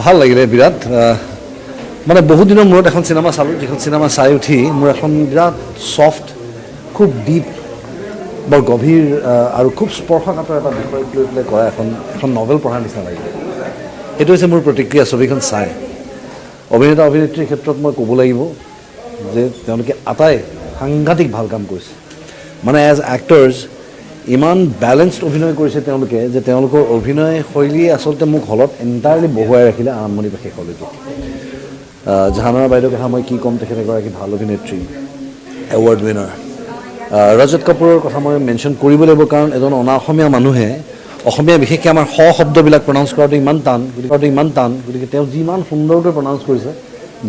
ভাল লাগিলে বিৰাট। মানে বহুত দিনৰ মূৰত এখন চিনেমা চালোঁ, যিখন চিনেমা চাই উঠি মোৰ এখন বিৰাট ছফ্ট, খুব ডিপ, বৰ গভীৰ আৰু খুব স্পৰ্শকাতৰ এটা বিষয়ক লৈ পেলাই কৰা এখন এখন নভেল পঢ়াৰ নিচিনা লাগিলে। সেইটো হৈছে মোৰ প্ৰতিক্ৰিয়া ছবিখন চাই। অভিনেতা অভিনেত্ৰীৰ ক্ষেত্ৰত মই ক'ব লাগিব যে তেওঁলোকে আটাই সাংঘাতিক ভাল কাম কৰিছে। মানে এজ এক্টৰ্ছ ইমান বেলেঞ্চড অভিনয় কৰিছে তেওঁলোকে যে তেওঁলোকৰ অভিনয় শৈলীয়ে আচলতে মোক হলত এণ্টায়াৰলি বহুৱাই ৰাখিলে আৰম্ভণিৰ পৰা শেষলৈকে। জাহানাৰা বাইদেউৰ কথা মই কি ক'ম, তেখেত এগৰাকী ভাল অভিনেত্ৰী, এৱাৰ্ড উইনাৰ। ৰজত কাপুৰৰ কথা মই মেনশ্যন কৰিব লাগিব, কাৰণ এজন অনা অসমীয়া মানুহে অসমীয়া, বিশেষকৈ আমাৰ স শব্দবিলাক প্ৰনাউন্স কৰাটো ইমান টান, গতিকে কৰাটো ইমান টান। গতিকে তেওঁ যিমান সুন্দৰকৈ প্ৰনাউন্স কৰিছে,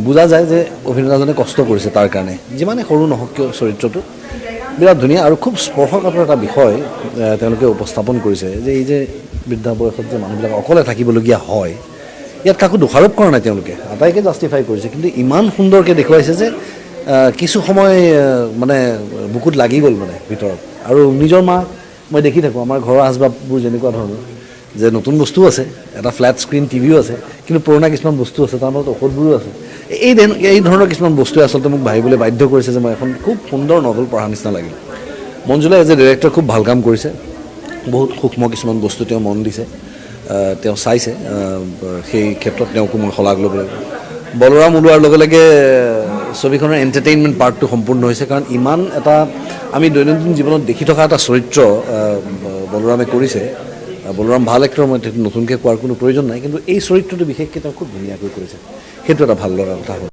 বুজা যায় যে অভিনেতাজনে কষ্ট কৰিছে। তাৰ কাৰণে যিমানে সৰু নহওক কিয়, চৰিত্ৰটো বিৰাট ধুনীয়া আৰু খুব স্পৰ্শকাতৰ এটা বিষয় তেওঁলোকে উপস্থাপন কৰিছে যে এই যে বৃদ্ধা বয়সত যে মানুহবিলাক অকলে থাকিবলগীয়া হয়। ইয়াত কাকো দোষাৰোপ কৰা নাই, তেওঁলোকে আটাইকে জাষ্টিফাই কৰিছে, কিন্তু ইমান সুন্দৰকৈ দেখুৱাইছে যে কিছু সময় মানে বুকুত লাগি গ'ল মানে ভিতৰত। আৰু নিজৰ মা মই দেখি থাকোঁ, আমাৰ ঘৰৰ আচবাববোৰ যেনেকুৱা ধৰণৰ যে নতুন বস্তুও আছে, এটা ফ্লেট স্ক্ৰীণ টিভিও আছে, কিন্তু পুৰণা কিছুমান বস্তু আছে, তাৰ মাজত ঔষধবোৰো আছে। এই ধৰণৰ কিছুমান বস্তুৱে আচলতে মোক ভাবিবলৈ বাধ্য কৰিছে যে মই এখন খুব সুন্দৰ নভেল পঢ়াৰ নিচিনা লাগিল। মঞ্জুলাই এজ এ ডিৰেক্টৰ খুব ভাল কাম কৰিছে। বহুত সূক্ষ্ম কিছুমান বস্তু তেওঁ মন দিছে, তেওঁ চাইছে। সেই ক্ষেত্ৰত তেওঁকো মই শলাগ ল'ব লাগিব। বলৰাম ওলোৱাৰ লগে লগে ছবিখনৰ এণ্টাৰটেইনমেণ্ট পাৰ্টটো সম্পূৰ্ণ হৈছে, কাৰণ ইমান এটা আমি দৈনন্দিন জীৱনত দেখি থকা এটা চৰিত্ৰ বলৰামে কৰিছে। বলৰাম ভাল এক্টৰ, মই সেইটো নতুনকৈ কোৱাৰ কোনো প্ৰয়োজন নাই, কিন্তু এই চৰিত্ৰটো বিশেষকৈ তেওঁ খুব ধুনীয়াকৈ কৰিছে। সেইটো এটা ভাল লগা কথা হ'ল।